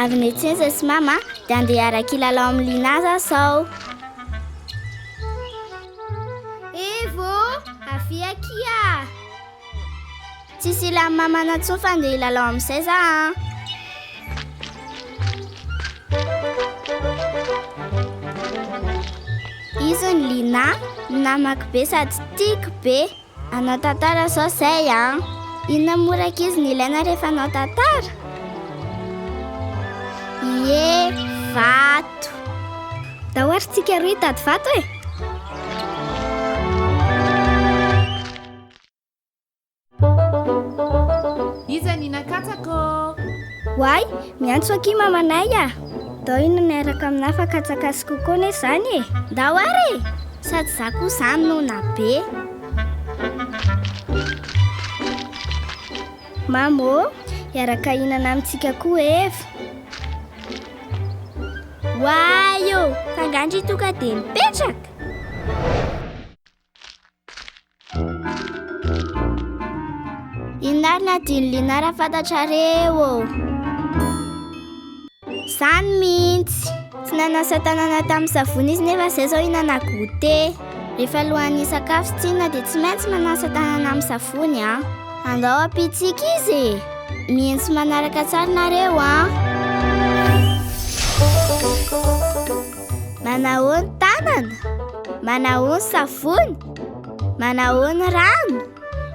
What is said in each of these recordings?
Avy niantsena izahay sy mama dia andeha hiaraka hilalao amin'i Lina za zao. Evo ô! Avia akia! Tsisy ilan'i mamana intsony fa andeha hilalao amin'izay za an! Izy ny Lina, namako be sady tiako be. Hanao tantara zao zay an! Inona moa rankizy no ilaina rehefa hanao tantara? Ie, vato! Ndao ary tsika roa hitady vato e! Iza ny nakatsaka ô? Oay, miantso akia mamanay a! Ndao inona hiaraka aminà fa katsaka sy coco anie izany e! Ndao ary e! Sady za koa izany noana be. Mama ô, hiaraka hihinana amintsika koa Eva. Oay ô, fa angaha ndry tonga dia mipetraka? Inona ary ny adin'i Lina raha fantatrareo ô? Zany mihitsy! Tsy nanasa tanana tamin'ny savony izy nefa zay zao hihinana goûter. Rehefa alohan'ny hisakafo tsinona dia tsy maintsy manasa tanana amin'ny savony an! Andao ampiantsika izy e! Mihaino manaraka tsara nareo an! Manahoana tanana? Manahoana savony? Manahoana rano?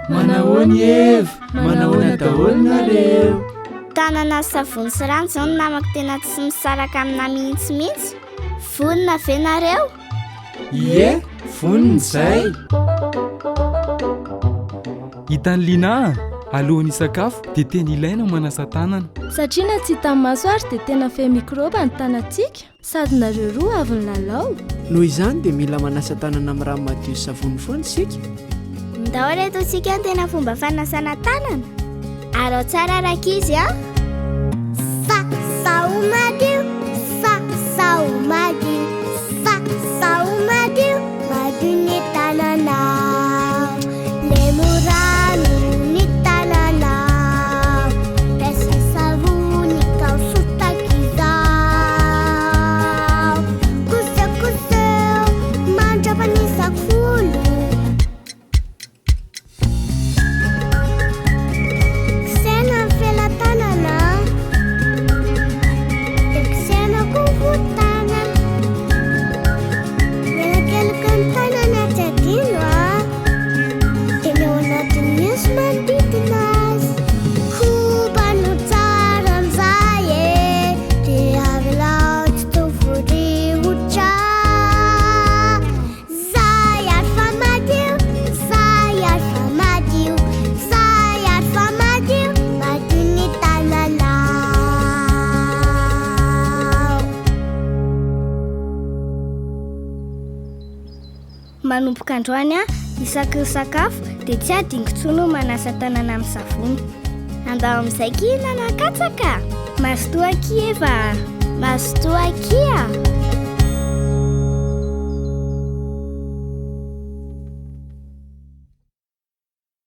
Manahoana Eva? Manahoana daholo nareo? Tanana sy savony sy rano izao no namako tena tsy misaraka amina mihitsy mihitsy. Vonona ve nareo? Ie, vonona izay. Hitan'i Lina a! Alohan'ny hisakafo dia tena ilaina manasa tanana. Satria na tsy hitan'ny maso ary dia tena feno mikraoba ny tanantsika. Sady nareo roa avy nilalao. Noho izany dia mila manasa tanana amin'ny rano madio sy savony foana isika. Ndao re ataontsika ny tena fomba fanasana tanana. Araho tsara rankizy a! Sa sao madio, sa sao madio, sa sao madio, madio ny tananao. Lemo rano ny tananao, Raiso savony ka fotaka izao. Kosekoseho mandra-panisako folo. Kosehina ny felatanana, dia kosehina koa ny voditanana. Mielakeloka ny tanana tsy adino a. Dia ny ao anatin'ny osy manodidina azy. Kobano tsara amin'izay e, dia avelao tsy tovo-rivotra. Zay ary fa madio, zay ary fa madio, zay ary fa madio, madio ny tananao. Manomboka androany aho, isaky ny sakafo dia tsy adinoko intsony ny manasa tanana amin'ny savony. Andao amin'izay akia hihinana katsaka! Mazotoa akia Eva a! Mazotoa akia!